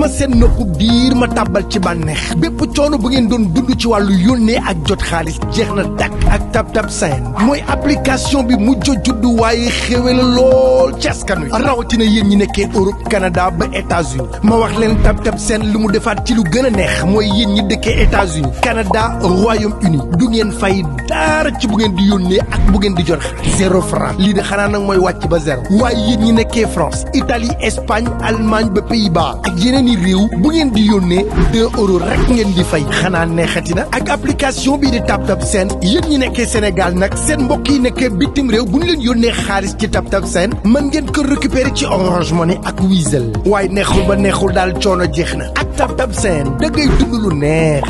ma seen nopp biir ma tàbbal ci bànneex bépp coono bu ngeen doon dund ci wàllu yónnee ak jot xaalis jeex na dakk ak TapTap Send mooy application bi mujj juddu waaye xéwe la lool ci askan wi rawatina yéen ñi nekkee Europe Canada ba États-Unis ma wax leen TapTap Send lu mu defaat ci lu gën a neex mooy yéen ñi dëkkee États-Unis Canada Royaume-Uni du ngeen fay dara ci bu ngeen di yónnee ak bu ngeen di jot xaalis 0 franc lii de xanaa nag mooy wàcc ba zéro waaye yéen ñi nekkee France Italie Espagne Allemagne ba Pays-Bas ak yeneen i réew bu ngeen di yónnee 2 euros rek ngeen di fay xanaa neexati na ak application bii di TapTap Send yéen ñi nekkee Sénégal nag seen mbokk yi nekkee bitim réew bu ñu leen yónnee xaalis ci TapTap Send mën ngeen ko récupérer ci Orange Money ak Wizall waaye neexul ba neexul daal coono jeex na ak TapTap Send da ngay dund lu neex.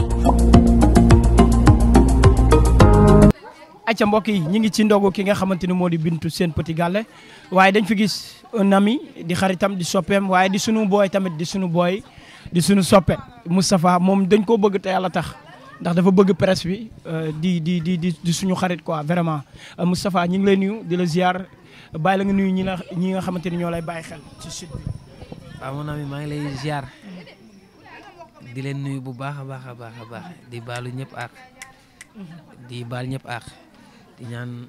acca mbokk yi ñu ngi ci ndogu ki nga xamante ni moo di Bintu Sen Petit Gallé waaye dañ fi gis un ami di xaritam di soppeem waaye di sunu booy tamit di sunu booy di sunu soppe Moustapha moom dañ koo bëgg te yàlla tax ndax dafa bëgg presse bi di suñu xarit quoi vraiment Moustapha ñu ngi lay nuyu di la ziar bàyyi la nga nuyu ñi nga xamante ni ñoo lay bàyyi xel ci site bi. waaw mon ami maa ngi lay ziar di leen nuyu bu baax a baax a baax a baax di baalu ñëpp àq di baal ñëpp àq di ñaan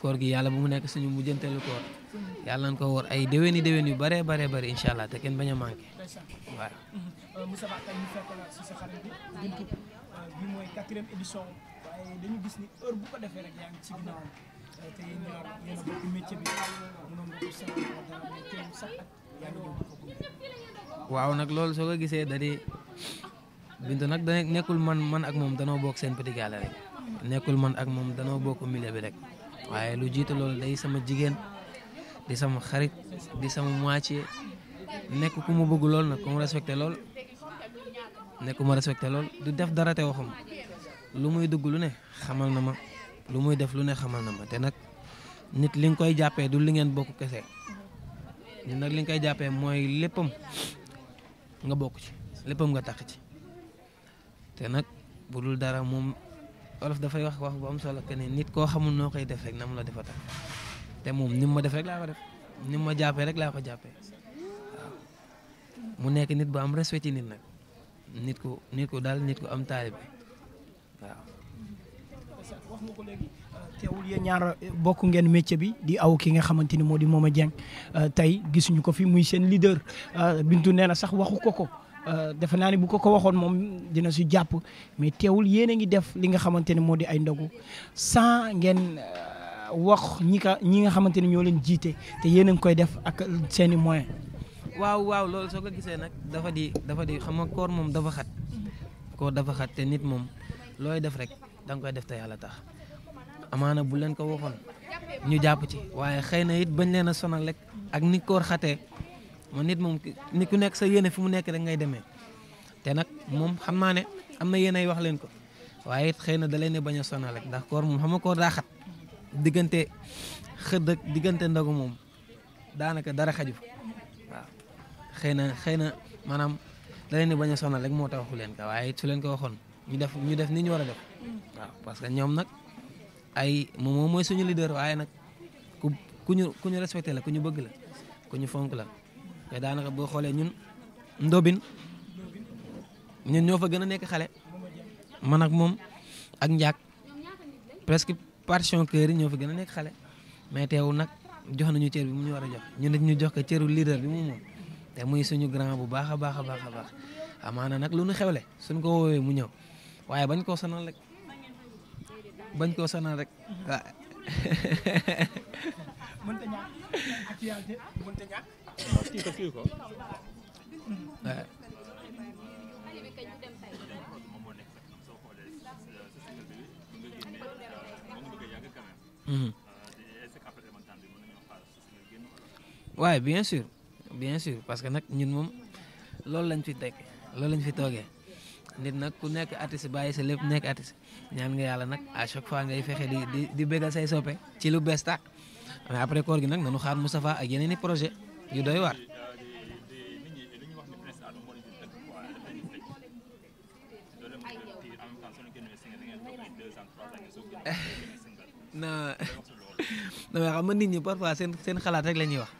koor gi yàlla bu mu nekk suñu mujjanteelu koor yàlla nañ ko woor ay déwéni déwén yu bare incha allah te kenn bañ a manqué waaw. Moussa Ba tey ñu fekk la si sa xarit bi Bintu bi mooy 4e édition waaye dañu gis ni heure bu ko defee rek yaa ngi ci ginnaawam te yéen ñaar yéen a bokk métier bi mënoon nga ko Sénégal dara mais teewul sax ak yaa ngi ñëw di ko gunge. waaw nag loolu soo ko gisee da di Bintu nag da nekkul man ak moom danoo bokk Sen Petit Gallé rek nekkul man ak moom danoo bokk milieu bi rek waaye lu jiitu loolu day sama jigéen di sama xarit di sama moitié nekk ku mu bëgg lool nag ku mu respecté lool nekk ku ma respecté lool du def dara te waxum lu muy dugg lu ne xamal na ma lu muy def lu ne xamal na ma te nag nit li nga koy jàppee du li ngeen bokk kese nit nag li nga koy jàppee mooy léppam nga bokk ci léppam nga tax ci te nag bu dul dara moom olof dafay wax bu am solo que ne nit koo xamul noo koy def rek na mu la defa tax te moom ni mu ma def rek laa ko def ni mu ma jàppee rek laa ko jàppee waaw mu nekk nit bu am respect ci nit nag nit ku daal nit ku am taalibe waaw. wax nga ko léegi teewul yéen ñaar bokk ngeen métier bi di aw ki nga xamante ni moo di Mooma Dieng tey gisuñu ko fi muy seen leader Bintu nee na sax waxu ko. defe naa ni bu ko waxoon moom dina si jàpp mais teewul yéen a ngi def li nga xamante ne moo di ay ndogu sans ngeen wax ñi nga xamante ne ñoo leen jiite te yéen a ngi koy def ak seen i moyens. waaw loolu soo ko gisee nag dafa di xam nga koor moom dafa xat koor dafa xat te nit moom looy def rek da nga koy def te yàlla tax amaana bu leen ko waxoon ñu jàpp ci waaye xëy na it bañ leen a sonal rek ak ni koor xatee. man nit moom nit ku nekk sa yéene fi mu nekk rek ngay demee te nag moom xam naa ne am na yéen ay wax leen ko waaye it xëy na da leen ne bañ a sonal rek ndax koor moom xam nga koor daa xat diggante xëdd ak diggante ndogu moom daanaka dara xaju waaw xëy na maanaam da leen ne bañ a sonal rek moo tax waxu leen ko waaye it su leen ko waxoon ñu def ni ñu war a def waaw parce que ñoom nag ay moom mooy suñu leader waaye nag ku ñu respecté la ku ñu bëgg la ku ñu fonk la. te daanaka boo xoolee ñun ndobin ñun ñoo fa gën a nekk xale man ak moom ak njaag presque partition kër yi ñoo fa gën a nekk xale mais teewul nag jox nañu cër bi mu ñu war a jox ñu nit ñu jox ko cëru leader bi mu moom te muy suñu grand bu baax a baax a baax a baax amaana nag lu ñu xewle suñ ko woowee mu ñëw waaye bañ koo sonal rek waaw. mënta ñàkk actualité mënta ñàkk. kii ko. waaye bien sûr parce que nag ñun moom loolu lañ fi teg loolu lañ fi toogee nit nag ku nekk artiste bàyyi sa lépp nekk artiste ñaan nga yàlla nag à chaque fois ngay fexe di bégal say soppe ci lu bees tàq mais après koor gi nag nanu xaar Moustapha ak yeneen i projet yu doy waar. non xam nga nit ñi parfois seen xalaat rek la ñuy wax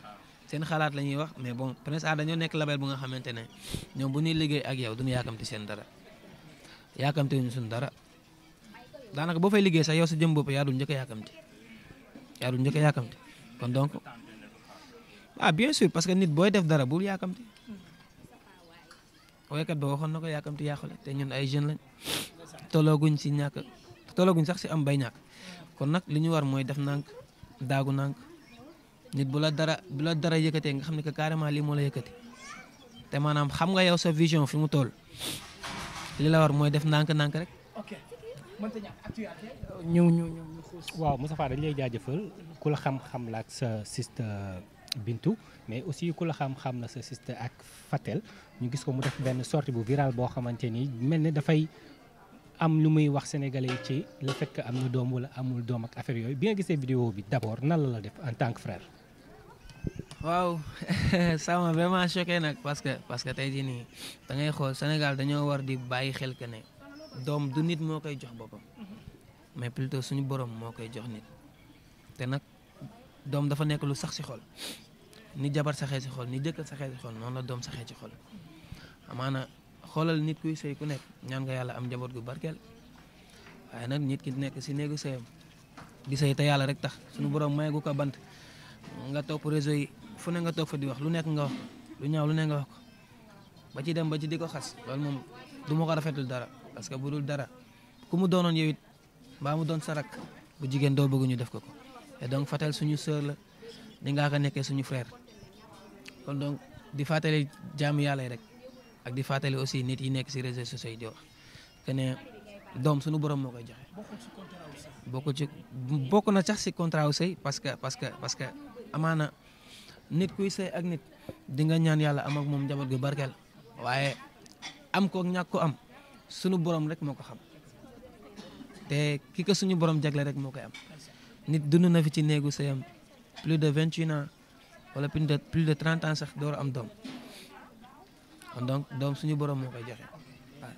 seen xalaat la ñuy wax mais bon Prince Art dañoo nekk label bu nga xamante ne ñoom bu ñuy liggéey ak yow duñu yaakamti seen dara yaakamti wuñu suñ dara daanaka boo fay liggéey sax yow sa jëm bopp yaa dul njëkk a yaakamti kon donc bien sûr parce que nit booy def dara bul yaakamti woykat ba waxoon na ko yaakamti yàqule te ñun ay jeunes lañ tolooguñ sax si am bay ñàkk kon nag li ñu war mooy def nànk daagu nànk nit bu la dara yëkkatee nga xam ne que carrément lii moo la yëkkati te maanaam xam nga yow sa vision fi mu toll li la war mooy def nànk-nànk rek. ok mënta ñàkk actualité ñu xuus. waaw Moustapha dañ lay jaajëfal ku la xam-xam la ak sa siste Bintu mais aussi ku la xam-xam na sa siste ak Fatel ñu gis ko mu def benn sortie bu viral boo xamante ni mel ne dafay am lu muy wax sénégalais yi ci le fait que am na doom wala amul doom ak affaire yooyu bi nga gisee vidéo bi d'abord nan la def en tant que frère. waaw ça m'a vraiment choqué nag parce que tey jii nii da ngay xool Sénégal dañoo war di bàyyi xel que ne doom du nit moo koy jox boppam mais plutôt suñu borom moo koy jox nit te nag doom dafa nekk lu sax ci xol ni jabar saxee ci xol ni jëkkër saxee ci xol noonu la doom saxee ci xol amaana xoolal nit kuy sëy ku nekk ñaan nga yàlla am njaboot gu barkeel waaye nag nit ki nekk ci néegu sëyam di sëy te yàlla rek tax suñu borom may gu ko bant nga topp réseau yi fu ne nga toog fa di wax lu nekk nga wax lu ñaaw lu ne nga wax ko ba ci dem ba ci di ko xas loolu moom du ma ko rafetul dara parce que bu dul dara ku mu doonoon yow it mbaa mu doon sarak bu jigéen doo bëgg ñu def ko et donc Fatel suñu sœur la ni ngaa ko nekkee suñu frère kon donc di fàttali jaamu yàlla yi rek ak di fàttali aussi nit yi nekk ci réseaux sociaux yi di wax que ne doom suñu borom moo koy joxe. bokk na sax ci contrat wu sëy parce que amaana nit kuy sëy ak nit di nga ñaan yàlla am ak moom njaboot gu barkeel waaye am ko ñàkk ko am suñu borom rek moo ko xam te ki ko suñu borom jagle rek moo koy am nit dund na fi ci néegu sëyam plus de 28 ans wala plus de 30 ans sax door am doom kon donc doom suñu borom moo koy joxe waaw.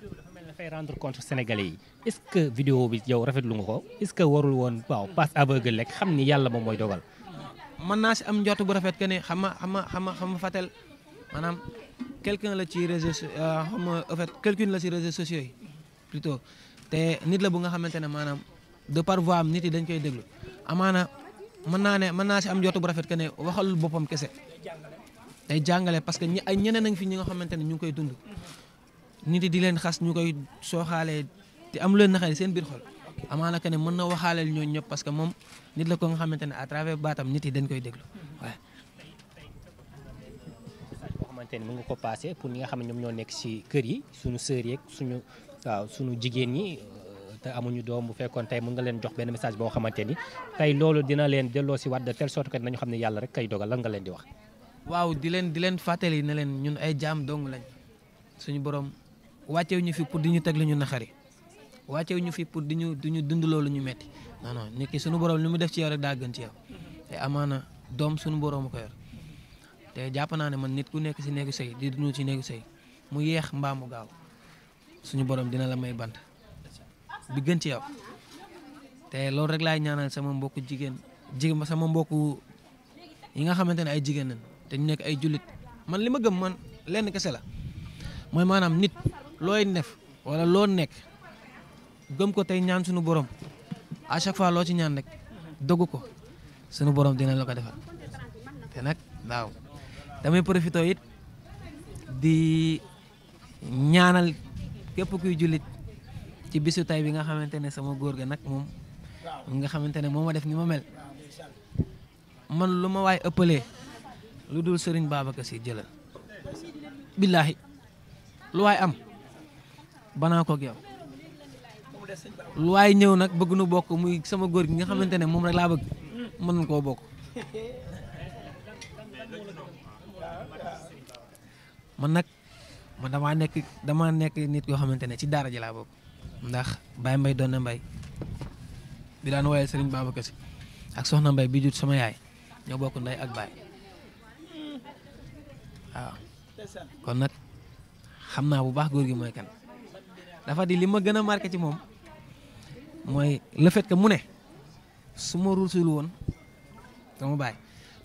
dafay rendre compte Sénégalais yi est-ce que vidéo bi yow rafetlu nga ko est-ce que warul woon passe aveugle rek xam ni yàlla moom mooy dogal. mën naa si am njort bu rafet que ne xam nga Fatel maanaam quelqu'un la ci réseaux en fait quelqu'un la ci réseaux sociaux yi plutôt te nit la bu nga xamante ne maanaam de par voix am nit yi dañ koy déglu amaana mën naa si am njort bu rafet que ne waxalul boppam kese day jàngale parce que ay ñeneen a ngi fi ñi nga xamante ne ñu ngi koy dund nit yi di leen xas ñu koy sooxaalee te am leen naxee seen biir xol amaana que ne mën na waxaaleel ñooñu ñëpp parce que moom nit la ko nga xamante ne à travers baatam nit yi dañ koy déglu waaye. boo xamante ne mën nga ko passé pour ñi nga xam ne ñoom ñoo nekk ci kër yi suñu sœur yeeg suñu jigéen ñi te amuñu doom bu fekkoon tey mën nga leen jox benn message boo xamante ni tey loolu dina leen delloo ci waat de telle sorte que nañu xam ne yàlla rek kay dogal lan nga leen di wax. waaw di leen fàttali ne leen ñun ay jaam dong lañ suñu borom wàccewu ñu fi pour di ñu teg lu ñu naxari wàccewu ñu fi pour di ñu dund loolu ñu metti non nit ki suñu borom li mu def ci yow rek daa gën ci yow te amaana doom suñu borom ko yor te jàpp naa ne man nit ku nekk ci néegu sëy di dund ci néegu sëy mu yeex mbaa mu gaaw suñu borom dina la may bant bi gën ci yow te loolu rek laay ñaanal sama mbokku jigéen sama mbokku yi nga xamante ne ay jigéen lañ te ñu nekk ay jullit man li ma gëm man lenn kese la mooy maanaam nit looy def wala loo nekk gëm ko tey ñaan suñu borom à chaque fois loo ci ñaan rek dogu ko suñu borom dina la ko defal te nag waaw damay profité it di ñaanal képp kuy jullit ci bisu tay bi nga xamante ne sama góor ga nag moom nga xamante ne moo ma def ni ma mel man lu ma waay ëppalee lu dul Serigne Babacar Sy jëlal billaahi lu waay am banaa ko ak yow lu waay ñëw nag bëgg nu bokk muy sama góor gi nga xamante ne moom rek laa bëgg mën nañu koo bokk man nag man damaa nekk nit yoo xamante ne ci daara ji laa bokk ndax Baye Mbaye doon na Mbaye bi daan woowee Serigne Babacar Sy ak soxna Mbaye bi jut sama yaay ñoo bokk ndey ak baay waaw kon nag xam naa bu baax góor gi mooy kan dafa di li ma gën a marqué ci moom mooy le fait que mu ne su ma ruusul woon dama bàyyi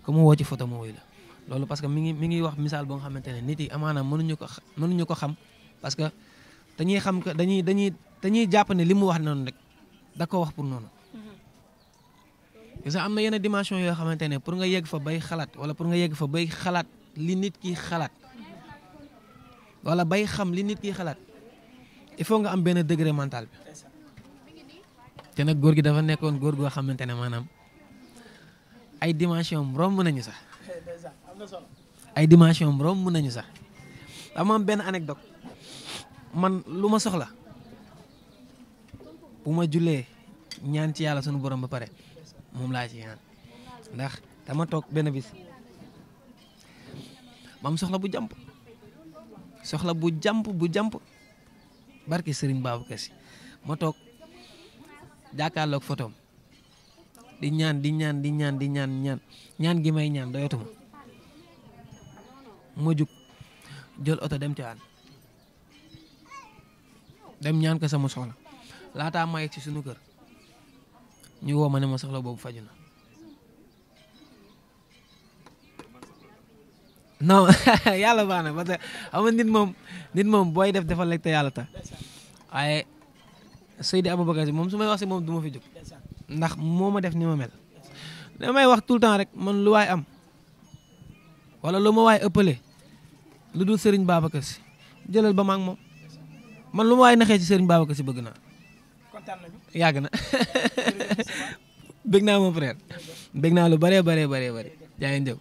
ko mu woo ci photo ma wuy la loolu parce que mi ngi wax misaal boo nga xamante ne nit yi amaana mënuñu ko xam parce que dañuy xam que dañuy jàpp ne li mu wax noonu rek da ko wax pour noonu. parce que am na yenn dimension yoo xamante ne pour nga yegg fa bay xalaat wala pour nga yegg fa bay xalaat li nit ki xalaat wala bay xam li nit ki xalaat il faut nga am benn degré mental bi te nag góor gi dafa nekkoon góor goo xamante ne maanaam ay dimension romb nañu sax ay dimension romb nañu sax dama am benn anecdote man lu ma soxla bu ma jullee ñaan ci yàlla sunu borom ba pare moom laa ci ñaan ndax dama toog benn bis ma am soxla bu jàmp barki Serigne Babacar Sy ma toog jàkkaarloog photom di ñaan gi may ñaan doyatuma ma jug jël oto dem ca dem ñaan ko sama soxla laataa ma yegg ci sunu kër ñu woo ma ne ma soxla boobu faju na non yàlla baax na parce que xam nga nit moom booy def defal lekk te yàlla tax waaye Seydi Aboubacar Sy moom su may wax si moom du ma fi jóg ndax moo ma def ni ma mel damay wax tout le temps rek man lu waay am wala lu ma waay ëppale lu dul Serigne Babacar Sy jëlal ba ma ak moom man lu ma waay naxee ci Serigne Babacar Sy bëgg naa yàgg na bëgg naa mon frère bëgg naa lu bëree jaay jëw